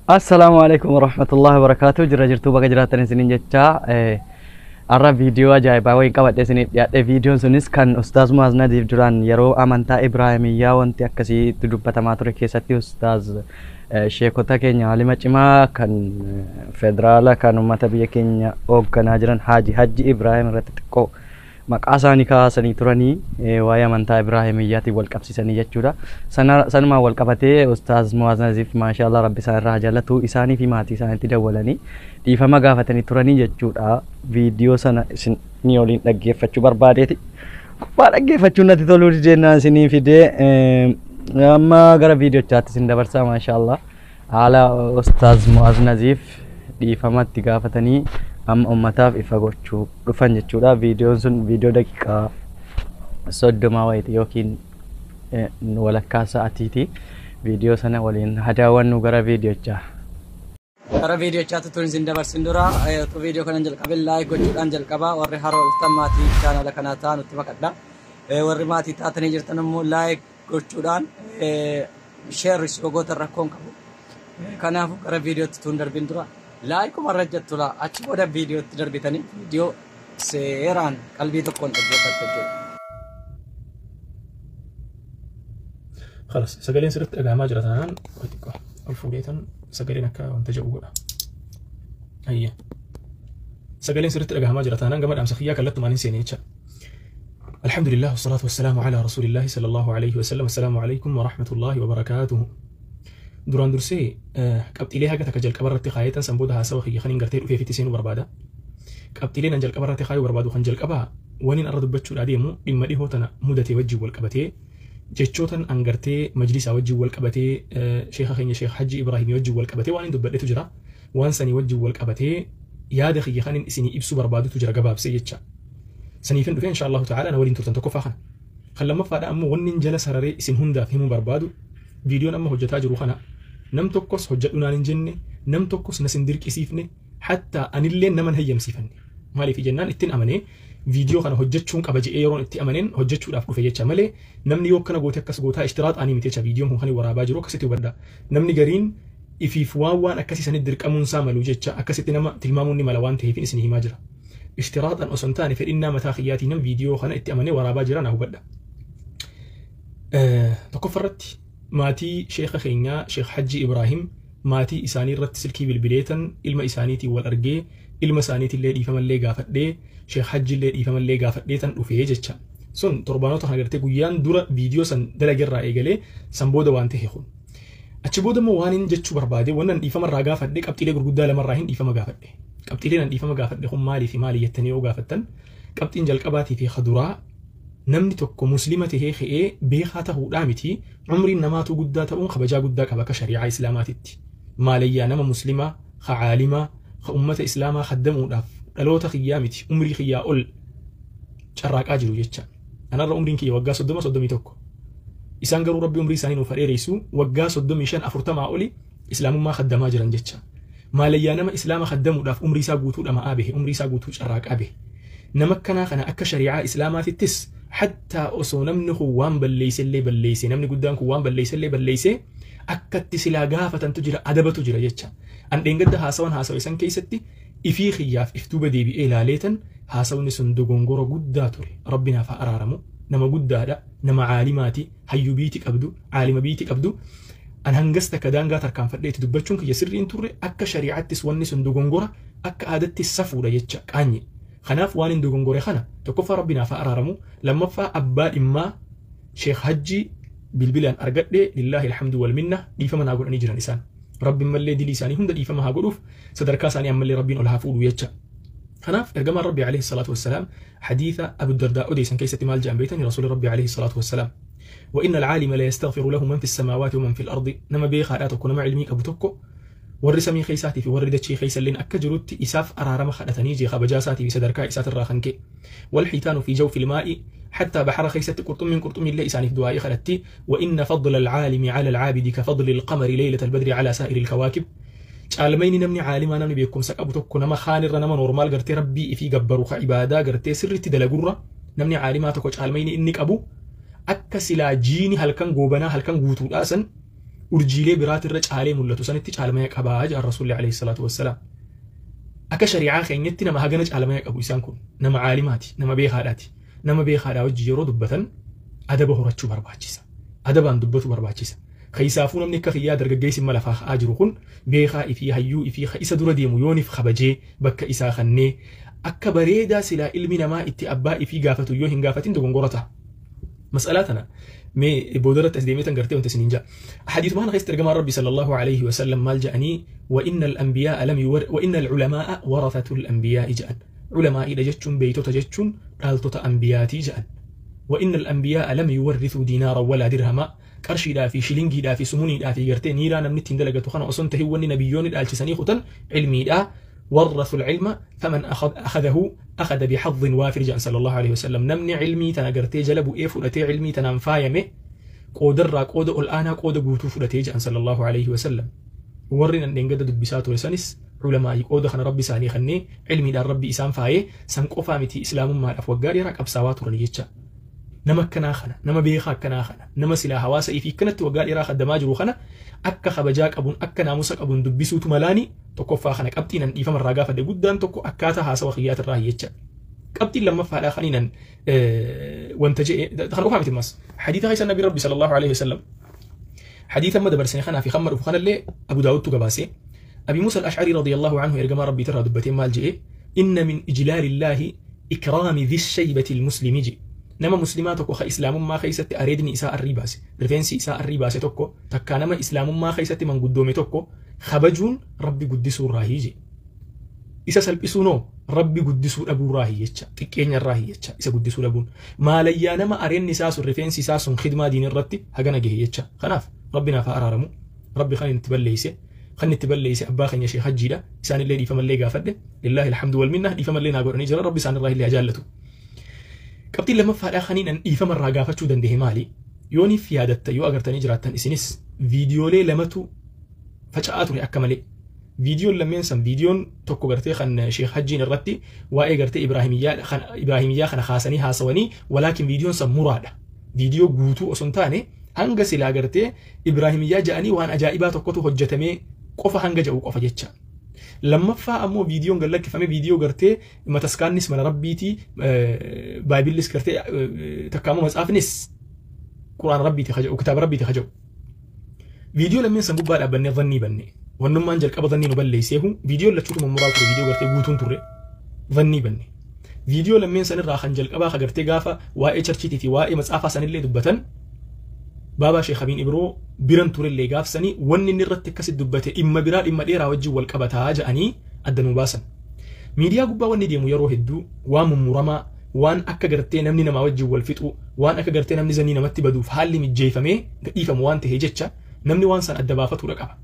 Assalaamu alaikum warahmatullahi wabarakatuh. Jira jirtuu bakka jiraattan isiniin jecha har'a viidiyoo ajaa'ibaa wayii qabadhee isiniif dhiyaadhe. Viidiyoon sunis kan Ustaaz Mu'aaz Nadiif duraan yeroo amantaa Ibraahimiyyaa wanti akkasiitti dubbatamaa ture keessatti Ustaaz sheekota keenya aalima cimaa kan federaala kan uummata biyya keenya hoogganaa jiran Haaji Hajji Ibraahim irratti xiqqoo maqaa isaanii kaasanii turanii waa'ee amantaa Ibraahimiyyaatiin wal qabsiisanii jechuudha. Sanumaan wal qabatee Ustaaz Mu'aaz Naziif maashaallah rabbi isaan irraa jaalatu isaanii fi maatii isaaniitti dawwalanii dhiifama gaafatanii turanii jechuudha. Viidiyoo sana isin ni waliin dhaggeeffachuu barbaadeeti. Kubbaa dhaggeeffachuun natti toluu dideenaan isinii fidee amma gara viidiyochaatti isin dabarsaa maashaallah. Haala Ustaaz Mu'aaz Naziif dhiifama itti gaafatanii amma ummataaf ifa gochuu dhufan jechuudha. Viidiyoon sun viidiyoo daqiiqaa 30 wayiiti yookiin walakkaa sa'atiiti. Viidiyoo sana waliin hadaawwannu gara viidiyochaa. Gara viidiyochaatti tun isin dabarsin dura utuu viidiyoo kana jalqabin like gochuudhaan jalqabaa. Warri haroo dhuftan maatii chaanala kanaa ta'an nutti maqadha. Warri maatii taatanii jirtan immoo like gochuudhaan share yoo gootan rakkoon qabu. Kanaafuu gara viidiyootti tun darbin dura likeuma irra jettu laa achi booda viidiyootti darbitanii viidiyoo seeraan qalbii tokkoon dhaggeeffattu jechuudha. خلاص sagaleen sirriitti dhagahamaa jira taanaan xiqqoo ol fuudheetan sagaleen akka wanta jedhu godha. Ayya. Sagaleen sirriitti dhagahamaa jira taanaan gama dhaamsa kiyyaa kallattumaan hin seene jecha. الحمد لله والصلاة والسلام على رسول الله صلى الله عليه وسلم. السلام عليكم ورحمة الله وبركاته. Duraan dursee qabxiilee haga takka jalqaba irratti kaayetan san booda haasawa kiyya kan hin gartee dhufee fitti seenuu barbaada. Qabxiileen an jalqaba irratti kaayuu barbaadu kan jalqabaa waniin irra dubbachuudhaa deemu dhimma dhihoo tana mudatee wajjin wal qabatee jechootan an gartee majlisaa wajjin wal qabatee sheekha keenya Sheekh Hajji Ibraahimii wajjin wal qabatee waan hin dubbadhetu jira. Waan sanii wajjin wal qabatee yaada kiyya kan isinii ibsuu barbaadutu jira gabaabsee jecha. Saniifin dhufee insha Allahu ta'ala na waliin turtan tokkoffaa kana. Kan lammaffaadha ammoo wanni jala sararee isin hundaaf himuu barbaadu viidiyoon amma hojjetaa jiru kana nam tokkos hojjedhu naan hin jenne, nam tokkos nas hin dirqisiifne, hatta anillee nama hin hayyamsiifanne. Maaliif jennaan ittiin amanee viidiyoo kana hojjechuun qaba je'ee yeroon itti amaneen hojjechuudhaaf dhufe jecha malee namni yoo akkana goote akkas gootaa ishtiraat anii miti jecha. Viidiyoon kun kan waraabaa jiru akkasitti hubadha. Namni gariin ifiif waan waan akkasii sanitti dirqamuun isaa malu jecha akkasitti nama tilmaamuun ni mala waan ta'eef isin himaa jira. Ishtiraaxan osoo hin taane fedhinnaa mataa kiyyaatiin nam viidiyoo kana itti amanee waraabaa jira na hubadha. Tokkoffarratti maatii sheekha keenyaa Sheekh Hajji Ibraahim maatii isaanii irratti silkii bilbileetan ilma isaaniitiin wal argee ilma isaaniitillee dhiifamallee gaafadhee Sheekh Hajjiillee dhiifamallee gaafadheetan dhufee jecha. Sun torbaanota kana gartee guyyaan dura viidiyoo san dalagerraa eegalee san booda waan ta'e kun. Achi booda immoo waan hin jechuu barbaade wannan dhiifamarraa gaafadhe qabxiilee gurguddaa lamarraa hin dhiifama gaafadhe. Qabxiileen an dhiifama gaafadhe kun maalii fi maalii jettanii yoo gaafattan qabxiin jalqabaatii fi kaduraa namni tokko muslima tahee ka'ee beekaa ta'uudhaa miti umriin namaatu guddaa ta'uun kabajaa guddaa qaba akka shari'aa islaamaatitti. Maalayyaa nama muslimaa ka caalimaa ka ummata islaamaa khaddamuudhaaf dhaloota kiyyaa miti umrii kiyyaa ol carraaqaa jiru jecha. Anarra umriin kiyya waggaa 30 31. Isaan garuu rabbi umrii isaanii nuuf dheeressu waggaa 35 40 oli islaamummaa khaddamaa jiran jecha. Maalayyaa nama islaama khaddamuudhaaf umrii isaa guutuu dhama'aa bahe umrii isaa guutuu carraaqaa bahe. Nama akkanaa kana akka shari'aa islaamaatittis hattaa osoo namni kun waan balleessellee balleesse namni guddaan kun waan balleessellee balleesse akkatti silaa gaafatantu jira adabatu jira jecha. An dheengadda haasawan haasawe san keessatti ifii kiyyaaf if duuba deebi'ee ilaaleetan haasawni sun dogongora guddaa ture. Rabbi naaf haa araaramu. Nama guddaadha. Nama caalimaati. Hayyuu biiti qabdu. Caalima biiti qabdu. An hangas takka daangaa tarkaanfadhee itti dubbachuun kiyya sirriin turre akka shari'aattis wanni sun dogongora akka aadattis safuudha jecha qaanye. Kanaaf waan hin dogongore kana tokkoffaa rabbi naaf haa araaramu. Lammaffaa abbaa dhimmaa Sheekh Hajji bilbilaan argadhe lillaahi alhamdu wal minna dhiifama naa godhanii jiran isaan. Rabbiin mallee dilii isaanii hunda dhiifama haa godhuuf sadarkaa isaanii ammallee rabbiin ol haa fuudhu jecha. Kanaaf ergamaan rabbi alayhi salaatu wassalaam hadiisa Abu Dardaa odeessan keessatti maal jedhan beektanii rasuulli rabbi alayhi salaatu wassalaam. وإن العالم لا يستغفر له من في السماوات ومن في الأرض. نما بيخا لا تكون نما علمي أبو تكو warri samii keessaatii fi warri dachee keessa illeen akka jirutti isaaf araarama kadhatanii jee kabajaa isaatii fi sadarkaa isaatirraa kan ka'e. والحيتان في جوف الماء حتى بحر خيست قرطم من قرطم الله إسانف دعائي خلتي. وإن فضل العالم على العابد كفضل القمر ليلة البدر على سائر الكواكب. caalmayni namni caalimaa namni beekumsa qabu tokko nama kaanirra nama normaal gartee rabbii ifii gabbaru ka ibaadaa gartee sirriitti dalagurra namni caalimaa tokko caalmayni inni qabu akka silaa jiini halkan goobanaa halkan guutuudhaa san Urjiilee biraatirra caalee mul'atu sanitti caalmaya qabaa jedhan Rasuulli alayhi salaatu wassalaam. Akka shari'aa keenyatti nama hagana caalmaya qabu isaan kun nama caalimaati, nama beekaadhaati. Nama beekaadhaa wajji yeroo dubbatan adaba horachuu barbaachisa. Adabaan dubbatu barbaachisa. Keessaafuu namni akka kiyyaa dargaggeessi mala lafaa ka'aa jiru kun beekaa ifii hayyuu ifii isa dura deemu yooniif kabajee bakka isaa kannee akka bareedaa silaa ilmi namaa itti abbaa ifii gaafatu yoo hin gaafatin dogongora ta'a. Mas'alaa tana mee boodarratti as deemee tan gartee wanta isiniin ja'a. Hadiisuma kana keessatti ergamaan Rabbi sallallahu alayhi wa sallam maal ja'anii wa inna al-anbiyaa'a lam yuwar wa inna al-ulamaa'a warathatul anbiyaa'i ja'an. Ulamaa'iidha jechuun beeytota jechuun dhaaltota anbiyaatii ja'an. Wa inna al-anbiyaa'a lam yuwarrithuu diinaara walaa dirhamaa. Qarshiidhaa fi shilingiidhaa fi sumuuniidhaa fi gartee niiraa namni ittiin dalagatu kana osoo hin tahin wanni nabiyyoonni dhaalchisanii kutan ilmiidhaa. ورثوا العلم فمن أخذه أخذ بحظ وافر جاء صلى الله عليه وسلم. نمني علمي تنقرتي جلب إيه فلتي علمي تنام فايمه قودر را قود الآن قود قوتو فلتي جاء صلى الله عليه وسلم. ورنا أن قد دبسات ولسنس علماء قود خن ربي ساني خني علمي دار ربي إسام فايه سنقفا متي إسلام ما الأفوقاري راك أبساوات ورنيتشا. نما كناخنا نما بيخا كناخنا نما سلا هواسا في كنت وقال إراخ الدماجر وخنا أكا خبجاك أبون أكا ناموسك أبون دبسو تملاني تكفى خنا كابتين إفهم الرجافة دي جدا تكو أكاتا هاسوا خيات الراهيتشا كابتين لما فعل خنينا وانت جاء دخل أفهم تماس حديث غيس النبي ربي صلى الله عليه وسلم حديث ما دبر سنة خنا في خمر وخنا اللي أبو داود تجباسي أبي موسى الأشعري رضي الله عنه يرجم ربي ترى دبتين مال جئ إن من إجلال الله إكرام ذي الشيبة المسلم جي نما مسلمات كو إسلام ما خيست أريدني إساء الرباس رفنسي إساء الرباس توكو تكا نما إسلام ما خيست من قدومي توكو خبجون ربي قدسو راهيجي إسا سلبسونو ربي قدسو أبو راهيجا تكين الراهيجا إسا قدسو لبون ما ليا نما أرين نساس الرفنسي ساس خدمة دين الرتي هجنا جهيجا خناف ربنا فأرارمو ربي خلينا نتبليسي خلني تبليسي أبا خنيا شيخ حجيدا إسان اللي دي فمن اللي قافده لله الحمد والمنة دي فمن اللي ناقرني جرى ربي سان الله اللي أجالته qabxiin lammaffaadhaa kaniin dhiifama irraa gaafachuu danda'e maali? Yooniif yaadatta yoo agartanii jiraattan isinis viidiyoolee lamatu faca'aa ture akka malee. Viidiyoon lameen san viidiyoon tokko gartee kan Sheekh Hajjiin irratti waa'ee gartee Ibraahimiyyaa kana kaasanii haasawanii walaakin viidiyoon san muraadha. Viidiyoo guutuu osoo hin taane hanga silaa gartee Ibraahimiyyaa ja'anii waan ajaa'ibaa tokkotu hojjetamee qofa hanga ja'u qofa jecha. Lammaffaa ammoo viidiyoon gad lakkifame viidiyoo gartee mataskaannis mana rabbiitii baayibillis gartee takka ammoo matsaafnis quraan rabbiiti haja'u kitaaba rabbiiti haja'u. Viidiyoo lameen san gubbaa dhaabbannee dhannii banne wannummaan jalqaba dhannii nu balleesseehu viidiyoo lachuutu mummuraa ture viidiyoo gartee guutuun turre dhannii banne. Viidiyoo lameen san irraa kan jalqabaa ka gartee gaafa waa'ee charchiitii fi waa'ee matsaafaa sanillee dubbatan baabaa Sheekh Abiin Ibroo biran turellee gaafsanii wanni inni irratti akkasitti dubbate dhimma biraa dhimma dheeraa wajjin wal qabataa ja'anii adda nu baasan. Miidiyaa gubbaa wanni deemu yeroo hedduu waan mummuramaa waan akka gartee namni namaa wajjin wal fixu waan akka gartee namni zanii namatti baduuf haalli mijjeeffamee gadhiifamu waan ta'e jecha namni waan san adda baafatuudha qaba.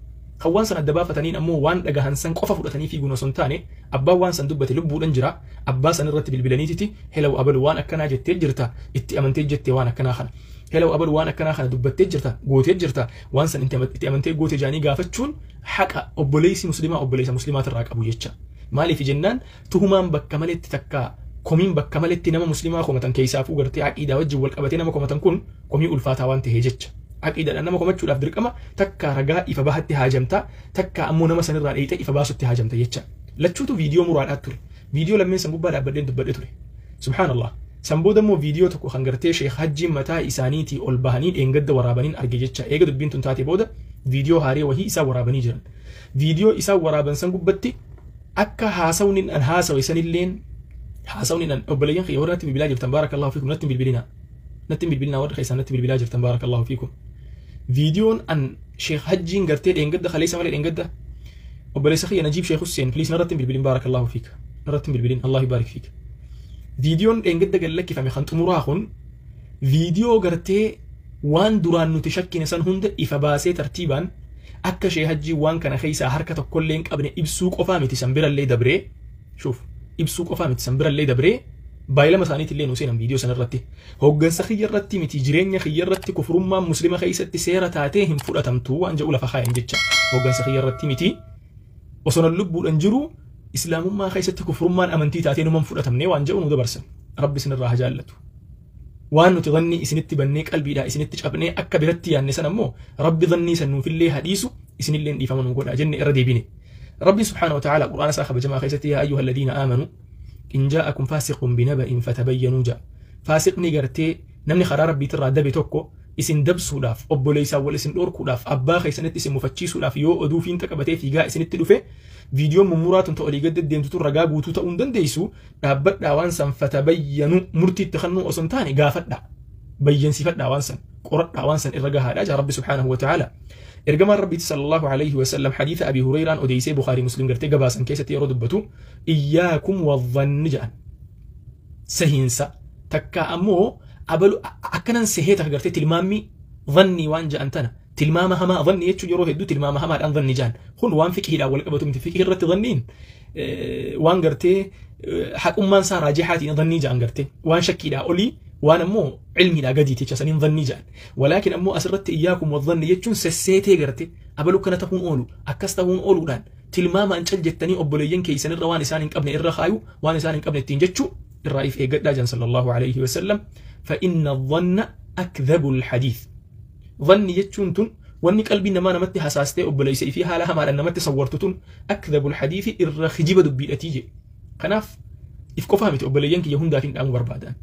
Kan waan san adda baafataniin ammoo waan dhagahan san qofa fudhatanii fiiguun osoo hin taane abbaan waan san dubbate lubbuudhaan jira abbaa san irratti bilbilaniititi helaw abalu waan akkanaa jettee jirta itti amantee jettee waan akkanaa kana. Helaw abalu waan akkanaa kana dubbattee jirta gootee jirta waan san itti amantee goote jaanii gaafachuun haqa obboleessi muslimaa obboleessa muslimaatirraa qabu jecha. Maaliif jennaan tuhumaan bakka maletti takka komiin bakka maletti nama muslimaa komatan keessaafuu gartee aqiidaa wajjin wal qabatee nama komatan kun komii ulfaataa waan ta'ee jecha. Aqiidaadhaan nama komachuudhaaf dirqama takka ragaa ifa bahatti haajamta takka ammoo nama sanirraa dheeyxee ifa baasutti haajamta jecha. Lachuutu viidiyoo muraadhaa ture. Viidiyoo lameen san gubbaa dhaabbadheen dubbadhe ture. Subhaanallah. San booda immoo viidiyoo tokko kan gartee Sheekh Hajjiin mataa isaaniitii ol bahanii dheengadda waraabaniin arge jecha. Eega dubbiin tun taate booda viidiyoo haaree wahii isaa waraabanii jiran. Viidiyoo isaa waraaban san gubbatti akka haasawni an haasawe sanilleen haasawni an obboleeyyan kiyya warra natti bilbilaa jirtan baarakallahu fiikum natti bilbilinaa. Natti bilbilinaa warra keessan natti bilbilaa jirtan baarakallahu fiikum. Viidiyoon an Sheekh Hajjiin gartee dheengadda kaleessa malee dheengadda obboleessa kiyya Najiib Sheekh Hussein please narratti bilbilin baarakallahu fiik. Narratti bilbilin Allah yubaarik fiik. Viidiyoon dheengadda gad lakkifame kan xumuraa kun viidiyoo gartee waan duraan nuti shakkine san hunda ifa baasee tartiibaan akka Sheekh Hajjiin waan kana keessaa harka tokkollee hin qabne ibsuu qofaa miti san birallee dabree shuuf ibsuu qofaa miti san birallee dabree baay'ilama isaaniitillee nu seenan viidiyoo san irratti hoggansa kiyya irratti miti jireenya kiyya irratti kufrummaan muslima keessatti seera taatee hin fudhatamtu waan jedhu lafa kaayan jecha hoggansa kiyya irratti miti osoo nan lubbuudhaan jiru islaamummaa keessatti kufrummaan amantii taatee numan fudhatamne waan jedhu nu dabarsan rabbi isinirraa haa jaallatu. Waan nuti dhannii isinitti bannee qalbiidhaa isinitti cabnee akka biratti yaanne san ammoo Rabbi dhannii san nuufillee hadhiisu isinillee dhiifama nu godha jenne irra deebine. Rabbi subhaanahu wa ta'ala Qur'aana isaa kabajamaa keessatti yaa ayyuha alladhiina aamanu in jaa'akum faasiqun binaba'in fatabayyanuu ja'a. Faasiqni gartee namni karaa Rabbiitirraa dabe tokko isin dabsuudhaaf obboleessaan wal isin dhorkuudhaaf abbaa keessanitti isin mufachiisuudhaaf yoo oduu fiinxa qabatee fiigaa isinitti dhufe viidiyoon mummuraa tun olii gad deemtu tun ragaa guutuu ta'uu hin dandeessu dhaabbadhaa waan san fatabayyanu murtii itti kennuu osoo hin taane gaafadhaa bayyansifadhaa waan san qoradhaa waan san irra gahaadhaa jaa Rabbi subhaanahu wa ta'ala. Ergamaan Rabbiiti sallallahu alayhi wa sallam hadiisa Abi Hurayraan odeysee Bukhaarii Muslim gartee gabaasan keessatti yeroo dubbatu iyyaakum wadhanni jedhan sahiinsa takka ammoo abalu akkanan sehee takka gartee tilmaammi dhannii waan jedhan tana tilmaama hamaa dhanni jechuun yeroo hedduu tilmaama hamaadhaan dhanni jedhan kun waan fiqihiidhaan wal qabatu miti fiqihii irratti dhanniin waan gartee haqummaan isaa raajihaatiin dhannii jedhan gartee waan shakkiidhaa olii waan ammoo cilmiidhaa gadiiti jecha saniin dhannii jedhan walaakin ammoo asirratti iyyaakum wadhanni jechuun sesseetee garte abalu kana ta'uun oolu akkas ta'uun ooluudhaan tilmaamaan cal jettanii obboleeyyan keessanirra waan isaan hin qabne irra kaayu waan isaan hin qabne ittiin jechuu irraa if eeggadhaa jedhan sallallahu alayhi wasallam. فإن الظن أكذب الحديث. ظن يجون تون واني قلبي نما نمتي حساستي وبليس في حالها ما نمتي صورت تون أكذب الحديث الرخجيب دبي أتيجي. قناف إفكو فهمت وبلينك يهون دافين أمو بربادان.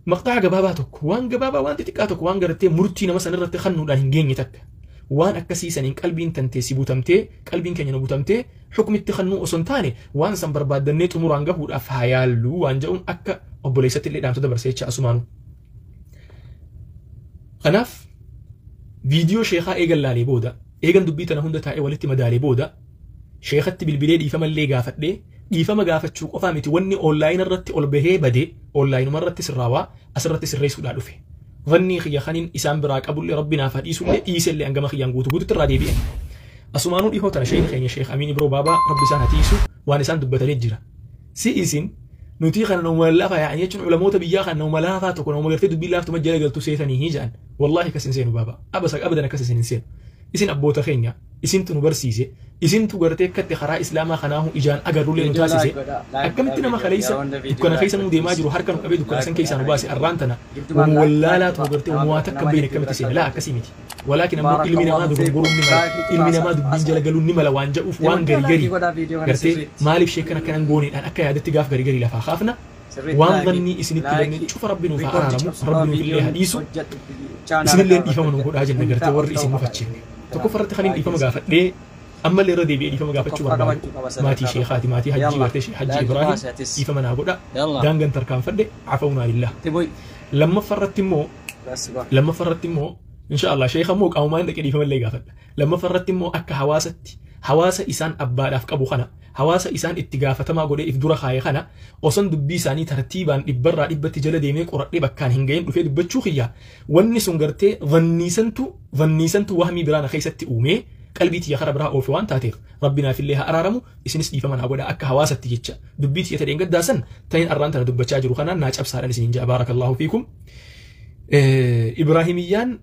مقطع جباباتك وان جبابا وان تتكاتك وان قرتي مرتي نما سنرتي خنو لان هنجيني تك. وان أكسيسا إن قلبي تنتي بوتمتي قلبي كان ينبوتمتي حكم التخنو أصنتاني وان سن بربادنيت أمور عنجه أفهايالو وان جاون أكا obboleessatti illee dhaamsa dabarsee jecha asumaanu. Kanaaf viidiyoo sheekaa eegan laalee booda eegan dubbii tana hunda taa'ee walitti madaalee booda sheekatti bilbilee dhiifama illee gaafadhee dhiifama gaafachuu qofaa miti wanni onlaayina irratti ol bahee badee onlaayinuma irratti sirraawaa asirratti sirreessuudhaa dhufe. Dhannii xiyya kaniin isaan biraa qabullee rabbi naaf dhiisullee dhiisellee hangama xiyyaan guutuu guututti irraa deebi'e. Asumaanuu dhihoo tana sheekni keenya Sheekh Amiin Ibroo Baabaa rabbi isaan hatiisu waan isaan dubbatanii jira. Si isin nuti kana nama laafaa yaa'an jechuun ulamoota biyyaa kana nama laafaa tokko nama gartee dubbii laaftuma jala galtu seetanii hin jedhan wallaahi akkas hin seenu baaba abasa abadan akkas isin hin seenu isin abboota keenya isintu nu barsiise isintu gartee akkatti karaa islaamaa kanaahu ijaan agarrullee nu taasise akkamitti nama kaleessa dukkana keessa nu deemaa jiru harka nu qabee dukkana san keessaa nu baase arraan tana wallaalaatu nu gartee waa takka hin beekne akkamitti seena laa akkasii miti walaakin ammoo ilmi namaa dogongoruu ni mala ilmi namaa dubbiin jala galuun ni mala waan jedhuuf waan gari gari gartee maaliif sheekan akkanan gooneedhaan akka yaadatti gaaf gari gari lafaa kaafna waan dhannii isinitti bannee cufa rabbi nuuf haa araaramu rabbi nuuf illee hadiisu isinillee dhiifama nu godhaa jenna gartee warri isin mufachiifne tokkoffarratti kan hin dhiifama gaafadhee ammallee irra deebi'ee dhiifama gaafachuu barbaadu maatii sheekaati maatii hajjii gartee hajjii Ibraahim dhiifama naa godha daangan tarkaanfadhe cafawnaa lillah lammaffarratti immoo insha Allah sheeka immoo qaamumaan dhaqee dhiifama illee gaafadha lammaffarratti immoo akka hawaasatti hawaasa isaan abbaadhaaf qabu kana hawaasa isaan itti gaafatamaa godhee if dura kaaye kana oson dubbii isaanii tartiibaan dhibbarraa dhibbatti jala deemee qoradhee bakkaan hin gahin dhufee dubbachuu kiyya wanni sun gartee dhanniisantu wahmii biraa na keessatti uumee qalbii tiyya kara biraa oofe waan taateef rabbi naaf illee haa araaramu isinis dhiifama naa godha akka hawaasatti jecha dubbii tiyya tadheen gaddaasan ta'in arraan tana dubbachaa jiru kanaan naa cabsaadhaan isiniin ja'a baarakallahu fiikum. Ibraahimiyyaan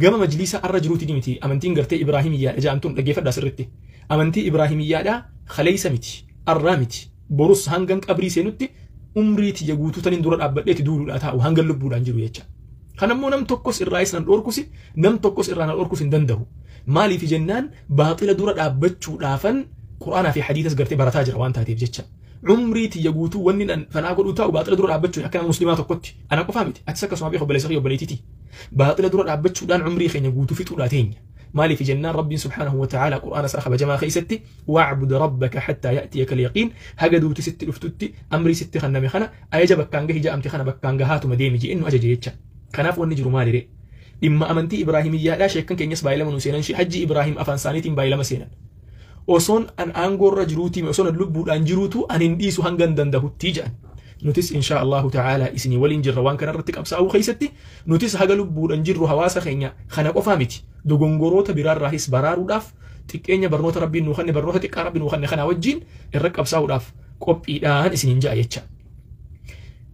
gama majliisa arra jiruuti miti amantiin gartee Ibraahimiyyaadha jedhamtuun dhaggeeffadhaa sirriitti. Amantii Ibraahimiyyaadha kaleessa miti arraa miti borus hangan qabrii seenutti umrii tiyya guutuu taniin dura dhaabbadheeti duuluudhaa taa'u hangan lubbuudhaan jiru jecha. Kanammoo nam tokkos irraa nan dhorkusi nam tokkos irraa na dhorkus hin danda'u. Maaliif jennaan baaxila dura dhaabbachuudhaafan Qur'aanaa fi hadiisas gartee barataa jira waan taateef jecha. Umrii tiyya guutuu wanni fanaa godhuu taa'u baaxila dura dhaabbachuun akka nama musliimaa tokkotti ana qofaa miti atis akkasuma beeku obboleessa kiyya obboleettiiti. Baaxila dura dhaabbachuudhaan umrii keenya guutuu fixuudhaa teenya. مالي في جنان ربي سبحانه وتعالى قرآن سأخ بجماعة خيستي واعبد ربك حتى يأتيك اليقين هجدو تست لفتتي أمري ست خنا مخنا أيجبك كان جه جاء أمتي خنا بكان جهات مديم جي إنه أجي كناف والنجر مالي ري إما أمنتي إبراهيمية لا شيء كان كينيس بايلما نسينا شي حجي إبراهيم أفان سانيتين بايلما سينا وصون أن أنجر رجروتي وصون اللب أنجروتو أن إنديسو هنجن دنده تيجان نتس إن شاء الله تعالى إسني ولين روان كان رتك أبسا أو خيستي نتس هجا لب أنجر هواسا خينيا خناق أفهمتي دوغونغوروتا برار راهيس برارو داف تكينيا برنوتا ربي نوخني برنوتا تك ربي نوخني خنا وجين الرك أبسا وداف قب إيدان إسنين جاء يتشا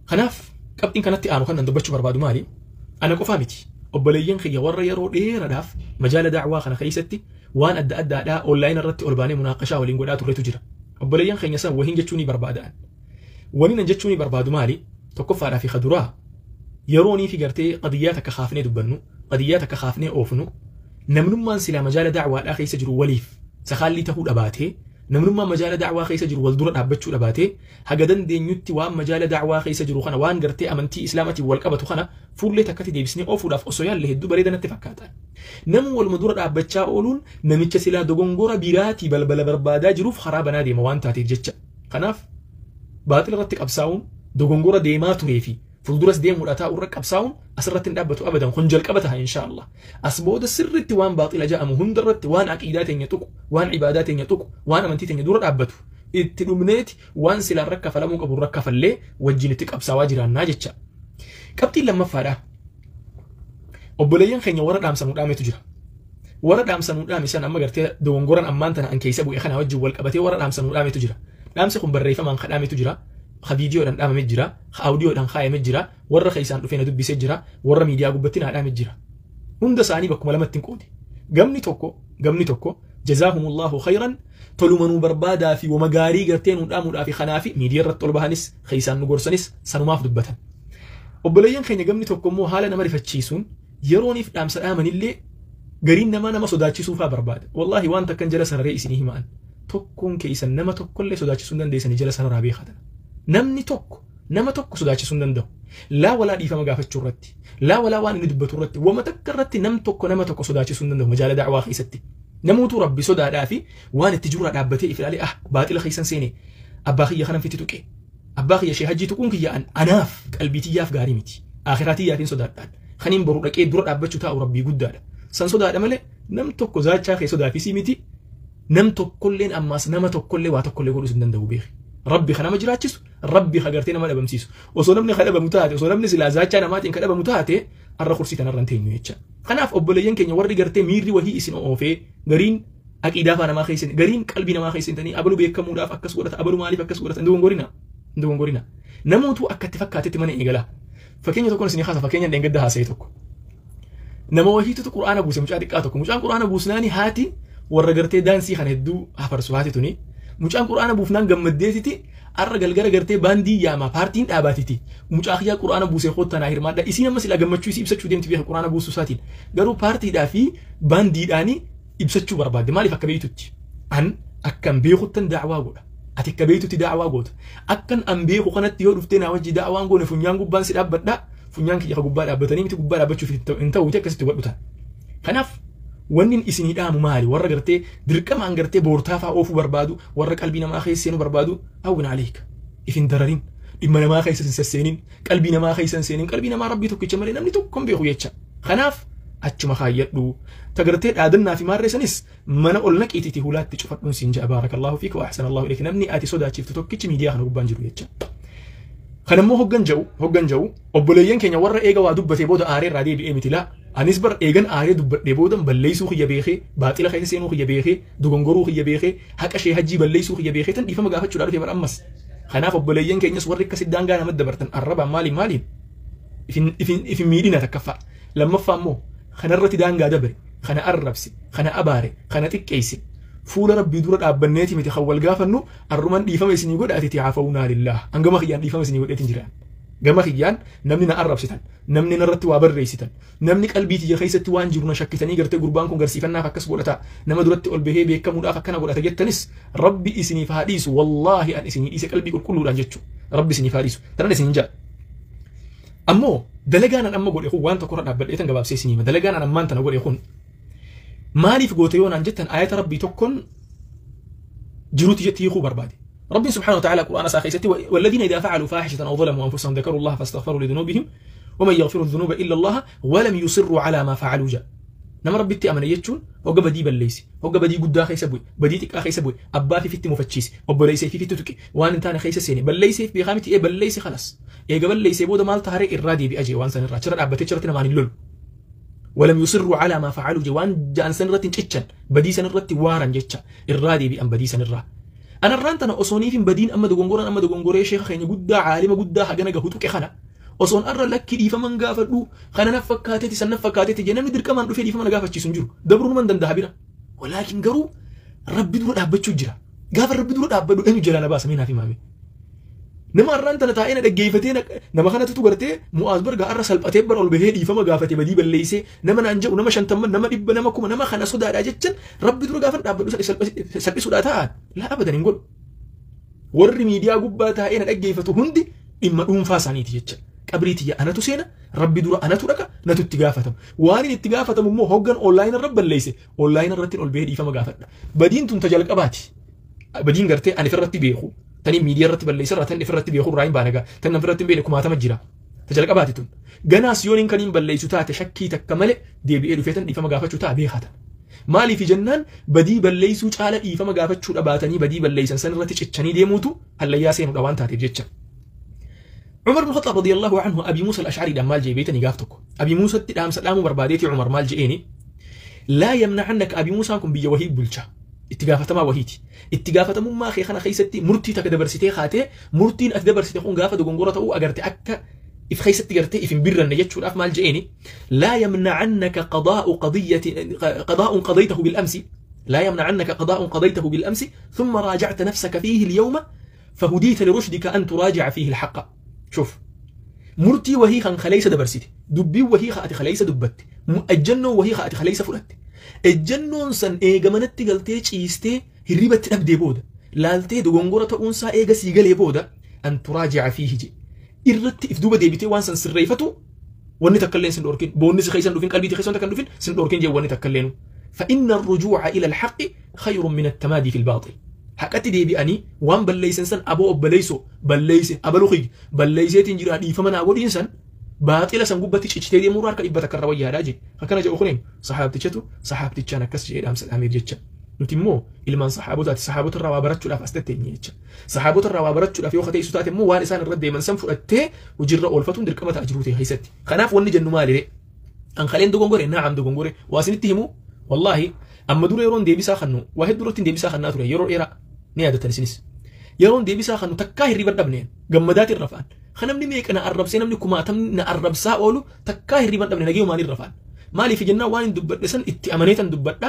خناف كابتن كانت آنو خنا ندبتش بربادو مالي أنا قفامتي obboleeyyan kiyya warra yeroo dheeraadhaaf majaala da'waa kana keessatti waan adda addaadhaa onlaayinii irratti ol baanee munaaqashaa waliin godhaa turretu jira. Obboleeyyan keenya san wahiin jechuu ni barbaadaan. Waniin an jechuu ni barbaadu maali? Tokkoffaadhaa fi kaduraa Yeroonii fi gartee qadiyyaa takka kaafnee dubbannu, qadiyyaa takka kaafnee oofnu, namnummaan silaa majaala da'waadhaa keessa jiru waliif sakaallii tahuu dhabaatee, namnummaan majaala da'waa keessa jiru wal dura dhaabbachuu dhabaatee, haga dandeenyutti waan majaala da'waa keessa jiru kana waan gartee amantii islaamaatiin wal qabatu kana fuullee takkatti deebisnee oofuudhaaf osoo yaalle hedduu bareeda natti fakkaata. Namni waluma dura dhaabbachaa ooluun namicha silaa dogongora biraatii balbala barbaadaa jiruuf karaa banaa deema waan taateef jecha. Kanaaf baaxila irratti qabsaa'uun dogongora deemaa turee fi fuulduras deemuudha taa'u irra qabsaa'uun asirratti hin dhaabbatu abadan kun jalqaba ta'a inshaallah. As booda sirriitti waan baaxila ja'amu hundarratti waan aqiidaa teenya tuqu, waan ibaadaa teenya tuqu, waan amantii teenya dura dhaabbatu itti dhumneeti waan silaan rakka falamuu qabu rakka fallee wajjin itti qabsaawaa jiraannaa jecha. Qabxiin lammaffaadha. Obboleeyyan keenya warra dhaamsanuu dhaametu jira. Warra dhaamsanuu dhaame san amma gartee dogongoran ammaan tana an keessa bu'e kana wajjin wal qabatee warra dhaamsanuu dhaametu jira. Dhaamsi kun barreeffamaan kadhaametu jira. Ka viidiyoodhaan dhaamamee jira, ka aawudiyoodhaan kaayamee jira, warra keessaan dhufee na dubbisee jira, warra miidiyaa gubbatti na dhaamee jira. Hunda isaanii bakkuma lamatti hin qoode. Gamni tokko jazaahumullahu khayran tolumanuu barbaadaa fi wama gaarii gartee nu dhaamuudhaa fi kanaa fi miidiyaa irratti ol bahanis keessaan nu gorsanis sanumaaf dubbatan. Obboleeyyan keenya gamni tokko immoo haala nama rifachiisuun yerooniif dhaamsa dhaamanillee gariin namaa nama sodaachisuufaa barbaada. Wallaahi waan takkan jala sararee isinii himaan. Tokkoon keessan nama tokkollee sodaachisuu hin dandeessanii jala sararaa beekatan. Namni tokko nama tokko sodaachisuu hin danda'u. Laa walaa dhiifama gaafachuu irratti, laa walaa waan inni dubbatu irratti, wama takka irratti nam tokko nama tokko sodaachisuu hin danda'u majaala da'waa keessatti. Namootu rabbi sodaadhaa fi waan itti jirurraa dhaabbatee if ilaalee ah baaxila keessan seene abbaa kiyya kanan fitti tuqe. Abbaa kiyya shee hajjii tuquun kiyya an anaaf qalbii tiyyaaf gaarii miti. Akhiraa tiyyaaf hin sodaadhaan. Kaniin boru dhaqee dura dhaabbachuu taa'u rabbii guddaadha. San sodaadha malee nam tokko zaachaa kee sodaafisii miti. Nam tokkolleen ammaas nama tokkollee waa tokkollee godhuus hin danda'u beeki. Rabbi kan nama jiraachisu, rabbi kan gartee nama dhabamsiisu. Osoo namni kan dhabamu taate, osoo namni silaa zaachaa namaatiin kan dhabamu taate, har'a kursii kanarra hin teenyu jecha. Kanaaf obboleeyyan keenya warri gartee miirri wahii isin oofee gariin aqiidaa faa namaa keessa, gariin qalbii namaa keessa hintanii abaluu beekamuudhaaf akkas godhata, abaluu maaliif akkas godhata, hin dogongorina. Hin dogongorina. Namootu akka itti fakkaatetti mana eegala. Fakkeenya tokkoon isinii kaasa, fakkeenya dheengadda haasa'e tokko. Nama wahiitutu quraana buuse mucaa xiqqaa tokko. Mucaan quraana buusnaani haati warra gartee daansii kana hedduu hafarsu haati tuni. Mucaan quraana buufnaan gammaddeetiti arra galgala gartee baandii yaamaa paartiin dhaabaatiti. Mucaa kiyyaa quraana buusee koottaa naa hirmaadha. Isiin amma silaa gammachuu isii ibsachuu deemti beeka quraana buusuu isaatiin. Garuu paartiidhaa fi baandiidhaani ibsachuu barbaadde. Maaliif akka beektutti? An akkan beekuttan daawaa godha. Ati akka beektutti daawaa goota. Akkan an beeku kanatti yoo dhuftee naa wajji daawaan goone funyaan gubbaan si dhaabbadha. Funyaan kiyya ka gubbaa dhaabbatanii miti gubbaa dhaabbachuuf hin ta'uuti akkasitti hubadhu ta'a. Kanaaf wanni isinii dhaamu maali? Warra gartee dirqamaan gartee boortaa fa'aa oofuu barbaadu, warra qalbii namaa keessa seenuu barbaadu, hawwin aleeka. If hin dararin. Dhimma namaa keessa hin sasseenin. Qalbii namaa keessa hin seenin. Qalbii namaa rabbii tokkicha malee namni tokko hin beeku jecha. Kanaaf achuma kaayyadhu. Tagartee dhaadannaa fi maarree sanis mana ol naqiitiiti hulaatti cufadhuun siin ja'a baarakallahu fiika wa ahsanallahu ilayka. Namni ati sodaachiftu tokkichi miidiyaa kana gubbaan jiru jecha. Kanammoo hoggan ja'u obboleeyyan keenya warra eega waa dubbatee booda aaree irraa deebi'ee miti laa. Anis bar eegan aaree dubbadhee booda balleessuu kiyya beekee, baaxila keessa seenuu kiyya beekee, dogongoruu kiyya beekee, haqa shee hajjii balleessuu kiyya beekee tan dhiifama gaafachuudhaa dhufe bar ammas. Kanaaf obboleeyyan keenyas warri akkasi daangaa namatti dabartan arrabaan maaliin maaliin ifin miidhina takkaffaa. Lammaffaa immoo kanarratti daangaa dabre, kana arrabse, kana abaare, kana xiqqeesse. Fuula rabbii dura dhaabbanneeti miti kan wal gaafannu arruman dhiifama isinii godha ati haafawunaa lillaah. Hangama kiyyaan dhiifama isinii godheetiin jiraan. Gama kiyyaan namni na arrabsitan, namni narratti waa barreessitan, namni qalbii tiyya keessatti waan jiru na shakkitanii gartee gurbaan kun garsiifannaaf akkas godhata, nama duratti ol bahee beekamuudhaaf akkana godhata jettanis rabbi isiniif haa dhiisu. Wallaahi an isinii dhiise qalbii qulqulluudhaan jechuudha. Rabbi isiniif haa dhiisu. Tanan isiniin jedha. Ammoo dalagaan an amma godhe kun waan tokkorra dhaabbadhee tan gabaabsee isinii hima. Dalagaan an ammaan tana godhe kun maaliif goote yoo naan jettan ayata rabbii tokkoon jiruuti jetti hiikuu barbaade. ربي سبحانه وتعالى قرآن ساخيستي والذين إذا فعلوا فاحشة أو ظلموا أنفسهم ذكروا الله فاستغفروا لذنوبهم ومن يغفر الذنوب إلا الله ولم يصروا على ما فعلوا جاء. نما ربي تي أمن يجون هو بدي بليسي هو بدي قدا خيس بوي بدي تك خيس بوي أبا في فت مفتشيس أبو ليس في فت تكي وان انتان خيس سيني بليسي في بخامتي إيه بليسي خلاص إيه قبل ليسي بودا مال تهري إرادي بأجي وان سن الرا أبا تشرتنا ماني لول ولم يصروا على ما فعلوا جوان جان سن رتن تشن بدي سن رتي وارن جتشا إرادي بأم بدي سن الرا. أنا الرانتنا أصوني في بدين أما دغونغوران أما دغونغوري شيخ خيني قدا عالم قدا حاجة نجهوتو كخنا أصون أرى لك دي فمن قافلو خنا نفكاتي سن نفكاتي جنن ندير كمان رفيدي فمن قافل شيء سنجرو دبرون من دندها بنا ولكن قرو ربي دور أبتشو جرا قافل ربي دور أبدو إنه جلانا باس مين في مامي Nama arraan tana taa'ee na dhaggeeffatee nama kanatu gartee Mu'aaz bargaa arra salphatee bara ol bahee dhiifama gaafatee badii balleessee nama naan jedhu nama 50 nama 100 nama 1000 nama kana sodaadhaa jechan rabbi dura gaafan dhaabbadhu salphisuudhaa ta'an laa abadan hin godhu. Warri miidiyaa gubbaa taa'ee na dhaggeeffatu hundi dhimma dhuunfaa isaaniiti jecha. Qabrii tiyya anatu seena, rabbi dura anatu dhaqa, natu itti gaafatama. Waan inni itti gaafatamu immoo hoggan onlaayinii irra balleesse onlaayinii irratti ol bahee dhiifama gaafadha. Badiin tun tajalqabaati. Badiin gartee ani irratti beeku. Tani miidiyaa irratti balleessa irraa tan irratti beeku irraa hin baane gaa. Tan irratti hin beekne kumaatama jira. Tajalqabaati tun. Ganaas yoon hin kaniin balleessu taate shakkii takka malee deebi'ee dhufee tan dhiifama gaafachuu ta'a beekata. Maaliif jennaan badii balleessuu caala dhiifama gaafachuu dhabaatanii badii balleessan san irratti cichanii deemuutu hallayyaa seenuudha waan taateef jecha. Umar bin Khattab radiyallahu anhu Abi Musa al-Ash'ari dhaan maal jee beetanii gaaf tokko. Abi Muusatti dhaamsa dhaamuu barbaadeeti Umar maal je'eeni laa yamna'annaka Abi Muusaan kun biyya wahii bulcha. Itti gaafatamaa wahiiti. Itti gaafatamummaa kee kana keessatti murtii takka dabarsitee kaatee murtiin ati dabarsite kun gaafa dogongora ta'uu agarte akka if keessatti gartee if hin birranne jechuudhaaf maal je'eeni laa yamna'annaka qadaa'u qadiyyati qadaa'un qadaytahu bil amsi laa yamna'annaka qadaa'un qadaytahu bil amsi thumma raaja'ta nafsaka fiihi al-yawma fahudiita lirushdika an turaaji'a fiihi al-haqqa. Shuf murtii wahii kan kaleessa dabarsite dubbii wahii ati kaleessa dubbatte ejjennoo wahii ati kaleessa fudhatte ejjennoon san eegamanatti galtee ciistee hirribatti dhabdee booda laaltee dogongora ta'uunsaa eega sii galee booda an turaaji'a fiihi je irratti if duuba deebitee waan san sirreeffatu wanni takka illee sin dhorkin boonni si keessan dhufin qalbii keessan takka dhufin sin dhorkin jee wanni takka illee fa inna ar-rujuu'a ila al-haqqi khayrun min at-tamaadi fi al-baatil. Haqatti deebi'anii waan balleessan san aboo obboleessoo balleesse abaluu kiyya balleesseetiin jira dhiifama naa godhiin san baaxila san gubbatti cichitee deemuu harka dhibba takka irra wayyaadhaa jee. Akkana jedhu kunin saxaabtichatu saxaabtichaan akkas jedhee dhaamsa dhaameef jecha. Nuti immoo ilmaan saxaabotaati saxaabota irraa waa barachuudhaaf as tatteenye jecha. Saxaabota irraa waa barachuudhaaf yoo kateessu taate immoo waan isaan irra deeman san fudhattee hojiirra oolfatuun dirqama ta'a jiruu ta'e keessatti. Kanaaf wanni jennu maali ree? An kaleen dogongore naam dogongore waa isinitti himu wallaahi amma dura yeroon deebisaa kannu waa hedduu irratti deebisaa kannaa ture yeroo dheeraa ni yaadattan isinis. Yeroon deebisaa kannu takkaa hirriba dhabneen gammadaatiin rafaan. Kan namni meeqa na arrabsee namni kumaatamni na arrabsaa oolu takkaa hirriba dhabne nagee maaliin rafaan. Maaliif jennaan waan hin dubbadhe san itti amaneetan dubbadha.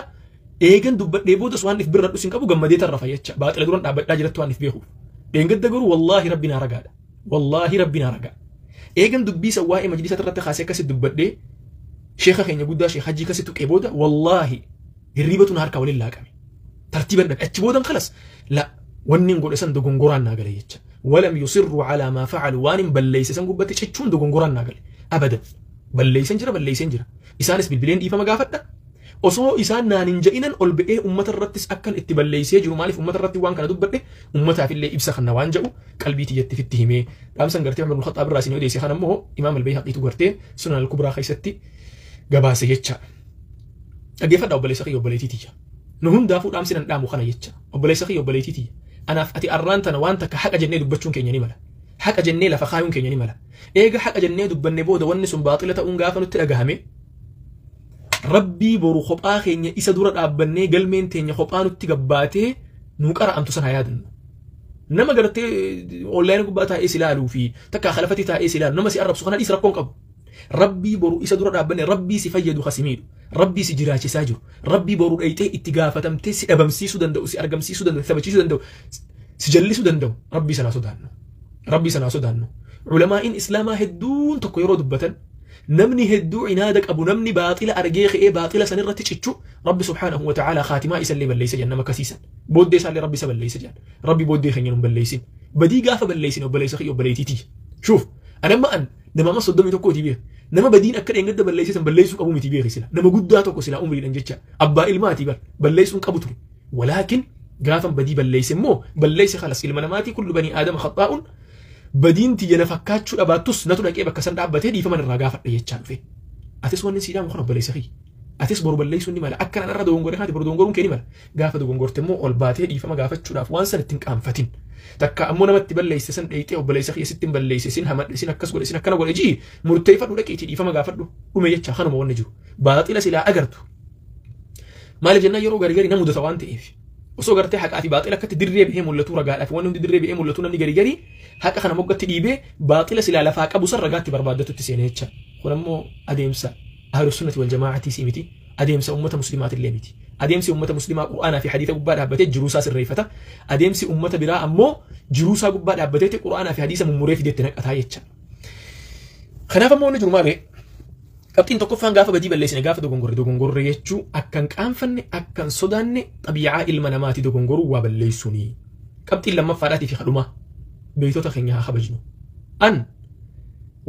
Eegan dubbadhee boodas waan if birradhu sin qabu gammadeetan rafa jecha. Baaxila duran dhaabbadhaa jirattu waan if beekuuf. Dheengadda garuu wallaahi rabbi naa ragaadha. Wallaahi rabbi naa ragaa. Eegan dubbii san waa'ee majlisa irratti kaasee akkasitti dubbadhee sheekha keenya guddaa sheekh hajjii akkasitti tuqee booda wallaahi hirribatu na harkaa waliin laaqame. Tartiiban dhabe achi boodan kalas la wanni godhe san dogongoraan naa gale jecha. Walam yusirru calaa maa facalu waan hin balleeyse san gubbatti cichuun dogongoraan naa gale. Abadan balleeysen jira balleeysen jira. Isaanis bilbileen dhiifama gaafadha. Osoo isaan naan hin je'inan ol ba'ee ummata irrattis akkan itti balleeysee jiru maaliif ummata irratti waan kana dubbadhe ummataaf illee ibsa kana waan jedhu qalbii tiyyatti fitti himee dhaamsan gartee Umar bin Khattaab irraa isin odeesse kana immoo Imaam Al-Bayhaqiitu gartee Sunan Al-Kubraa keessatti gabaase jecha. Dhaggeeffadhaa obboleessa kiyya obboleettii tiyya. Nu hundaafuu dhaamsi nan dhaamu kana jecha. Obboleessa kiyya obboleettii tiyya. Anaaf ati arraan tana waan takka haqa jennee dubbachuun keenya ni mala. Haqa jennee lafa kaayuun keenya ni mala. Eega haqa jennee dubbanne booda wanni sun baaxila ta'uun gaafa nutti dhagahame rabbii boru kophaa keenya isa dura dhaabbannee galmeen teenya kophaa nutti gabbaatee nu qara'amtu sana yaadannu. Nama gartee onlaayinii gubbaa taa'ee si ilaaluu fi takka khalafatti taa'ee si ilaalu nama si arrabsu kana dhiis rakkoon qabu. Rabbii boru isa dura dhaabbanne rabbii si fayyadu kasi miidhu rabbii si jiraachisaa jiru rabbii boru dhayxee itti gaafatamtee si dhabamsiisuu danda'u si argamsiisuu danda'u si taphachiisuu danda'u si jallisuu danda'u rabbii sanaa sodaannu. Rabbii sanaa sodaannu. Culamaa'iin islaamaa hedduun tokko yeroo dubbatan namni hedduu cinaada qabu namni baaxila argee ka'ee baaxila san irratti cichu rabbi subhaanahu wa ta'aalaa khaatimaa isallee balleessa jenna nama kasiisan booddee isaallee rabbi isa balleessa jedhan rabbi booddee keenya nun balleessin badii gaafa balleessin obboleessa kiyya obboleettiiti shuuf anamma an nama amma 31 beek nama badiin akka dheengadda balleessisan balleessuu qabu miti beeki sila nama guddaa tokko sila umriidhan jecha abbaa ilmaati bar balleessuun qabu ture walaakin gaafan badii balleesse immoo balleesse khalas ilma namaatii kullu banii aadama khaxaa'un badiin tiyya na fakkaachuu dhabaattus natu dhaqee bakka san dhaabbatee dhiifama irraa gaafadha jechaa dhufe. Atis wanni siidhaan kun obboleessa kiyya. Atis boru balleessuun ni mala. Akka nan irra dogongore kanatti boru dogongoruun kee ni mala. Gaafa dogongorte immoo ol baatee dhiifama gaafachuudhaaf waan san ittiin qaanfatin. Takka ammoo namatti balleesse san dheeyxee obboleessa kiyya sitti hin balleesse sin hamadhe sin akkas godhe sin akkana godhe jii murteeffadhu dhaqiitii dhiifama gaafadhu dhume jecha kanuma wanni jiru. Baaxila silaa agartu. Maaliif jennaan yeroo garii garii na mudata waan ta'eef. Osoo gartee haqaa fi baaxila akkatti dirree bahee mul'atu ragaadhaaf wanni hundi dirree bahee mul'atu namni garii garii haqa kana moggatti dhiibee baaxila silaa lafaa qabu san ragaatti barbaaddatutti seenee jecha. Kun ammoo adeemsa ahlus sunnati wal jamaa'atii si miti adeemsa ummata muslimaatillee miti. Adeemsi uummata muslimaa Qur'aanaa fi hadiisa gubbaa dhaabbatee jiruusaa sirreeffata. Adeemsi uummata biraa ammoo jiruusaa gubbaa dhaabbateeti Qur'aanaa fi hadiisa mummuree fideetti naqataa jecha. Kanaaf ammoo inni jiru maali? Qabxiin tokkoffaan gaafa badii balleessine gaafa dogongorre dogongorre jechuu akkan qaanfanne akkan sodaanne xabiicaa ilma namaati dogongoruu waa balleessuuni. Qabxiin lammaffaadhaatii fi kadhumaa beeytota keenya haa kabajnu. An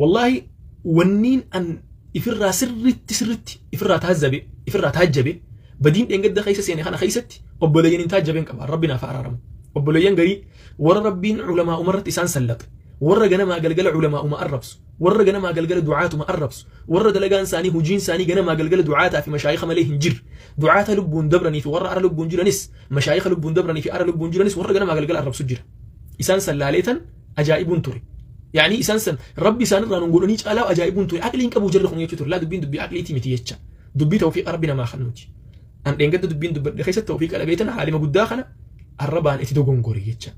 wallaahi wanniin an ifirraa sirritti sirritti ifirraa taazzabe ifirraa taajjabe badiin dheengadda keessa seene kana keessatti obboleeyyan hin taajjabeen qaba rabbi naaf araaramu. Obboleeyyan garii warra rabbiin culamaa umarratti isaan sallaxe warra ganamaa galgala culamaa uma arrabsu warra ganamaa galgala ducaatuma arrabsu warra dalagaan isaanii hujiin isaanii ganamaa galgala ducaataa fi mashaayika malee hin jirre ducaata lubbuun dabranii fi warra ara lubbuun jiranis mashaayika lubbuun dabranii fi ara lubbuun jiranis warra ganamaa galgala arrabsu jira. Isaan sallaaleetan ajaa'ibuun ture. يعني إنسان سن ربي سان رانون قولني على أجايبون توري عقلي إنك أبو جرخ ونيتو توري لا دبين دبي عقلي تيمتي يتشا دبي توفيق ربنا ما خنوتي أن إن قد دبين دب خيسة توفيق على بيتنا عالم قد داخنا الربان إتدوغون قوري يتشا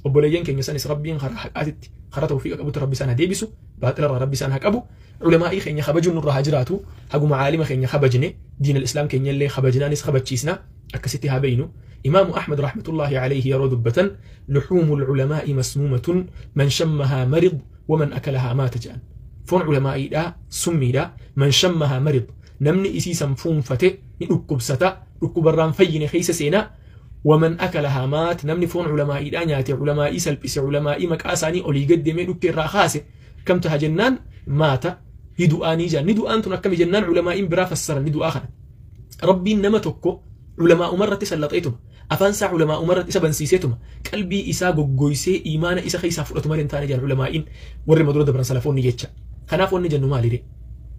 وبوليين كان يسانس ربي خرا حقاتي خرا توفيق أبو ربي سان ديبسو باطل ربي سان حق أبو علماء خين خبجون نور هاجراتو حقو معالم خين خبجني دين الإسلام كين يلي خبجنا نس خبجيسنا أكستها بينو. إمام أحمد رحمة الله عليه يرى دبة لحوم العلماء مسمومة من شمها مرض ومن أكلها مات جان. فون علماء دا سمي دا من شمها مرض نمني إسيسا فون فتي نكب ستا ركب الرام فين خيس سينا ومن أكلها مات نمني فون علماء دا نياتي علماء سلبس علماء مكاساني أولي قدمي نكي الراخاسي كم تهجنان مات ندؤاني جان ندؤان تنكم جنان علماء برا فسر ندؤ آخر ربي نما تكو علماء مرة تسلطيتم أفانسا علماء مرة إسا بنسيسيتم قلبي إسا غوغويسي إيمانا إسا خيسا فرطو مرين تاني جان علماء ور مدرو دبران سلفون نيجيتشا خنافون نجنو مالي دي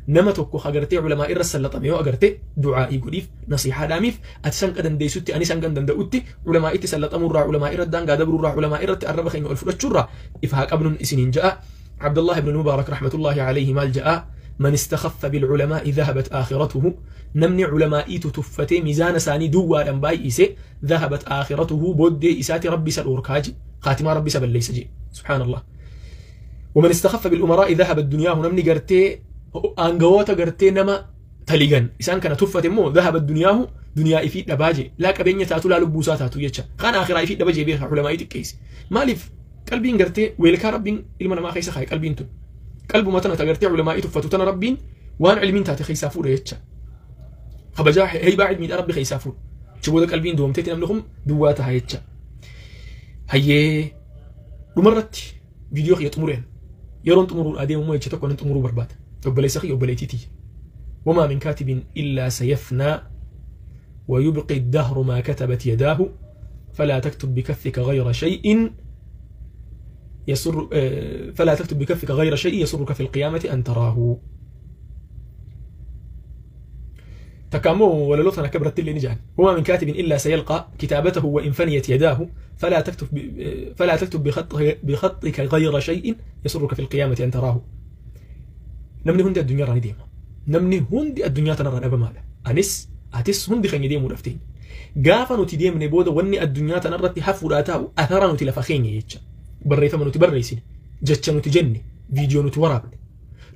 نما توكو خغرتي علماء الرسلطم يو أغرتي دعائي قديف نصيحة داميف أتسان قدن ديسوتي أني سان قدن دأوتي علماء تسلطم الرا علماء الردان قادبر الرا علماء الرد الرب خين الفرطشرة إفهاك أبن إسنين جاء عبد الله بن المبارك رحمة الله عليه مال جاء من استخف بالعلماء ذهبت آخرته نمني علمائي تتفتي ميزان ساني دوار أنباي إسي ذهبت آخرته بودي إساتي ربي سالوركاجي خاتمة ربي سبل ليس جي سبحان الله. ومن استخف بالأمراء ذهبت دنياه نمني قرتي أنقواتا قرتي نما تليغن إسان كان تفتي مو ذهبت دنياه دنيا إفيد دباجي لا كبينيا تاتو لا لبوسا تاتو يتشا خان آخرة إفيد دباجي بيها علمائي تكيس مالف قلبين قرتي ويلكا ربين إلما ما خيسا خاي قلبين تن قلب ما تنا تغرتي علماء تفتو ربين وان علمين تاتي خيسافور يتشا خبجا هي باعد من ربي خيسافور شبو ذاك قلبين دوم تيتي نملهم دواتها يتشا هي ومرت فيديو خي طمرين يرون طمروا اديم مو يتشا تكون طمروا بربات وبلي سخي وبلي تيتي وما من كاتب الا سيفنى ويبقي الدهر ما كتبت يداه فلا تكتب بكفك غير شيء يسر فلا تكتب بكفك غير شيء يسرك في القيامة أن تراه. تكامو ولا لطنا كبرت اللي نجان وما من كاتب إلا سيلقى كتابته وإن فنيت يداه فلا تكتب بخطك غير شيء يسرك في القيامة أن تراه. نمني هندي الدنيا راني ديما نمني هندي الدنيا تنرى أبا مالا أنس أتس هندي خين ديمو رفتين قافا نتي ديم نبودا وني الدنيا تنرى تحفو راتاو أثرا نتي لفخين يتشا بريفما نتي بريسين جتشا نتي جني فيديو نتي ورابني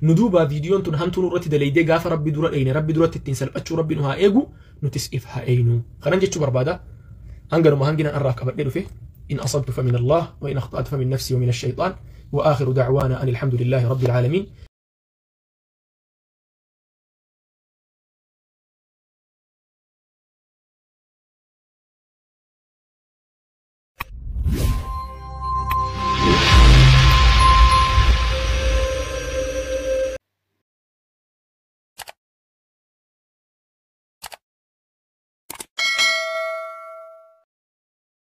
ندوبا فيديو تن همتو نورتي دليدي غاف ربي دورا اين ربي دورا تتنسل اتشو ربي نها ايغو نتس افها اينو خنان جتشو بربادا هنغنو ما هنغنا ان راك ابدلو فيه ان اصبت فمن الله وان اخطات فمن نفسي ومن الشيطان واخر دعوانا ان الحمد لله رب العالمين.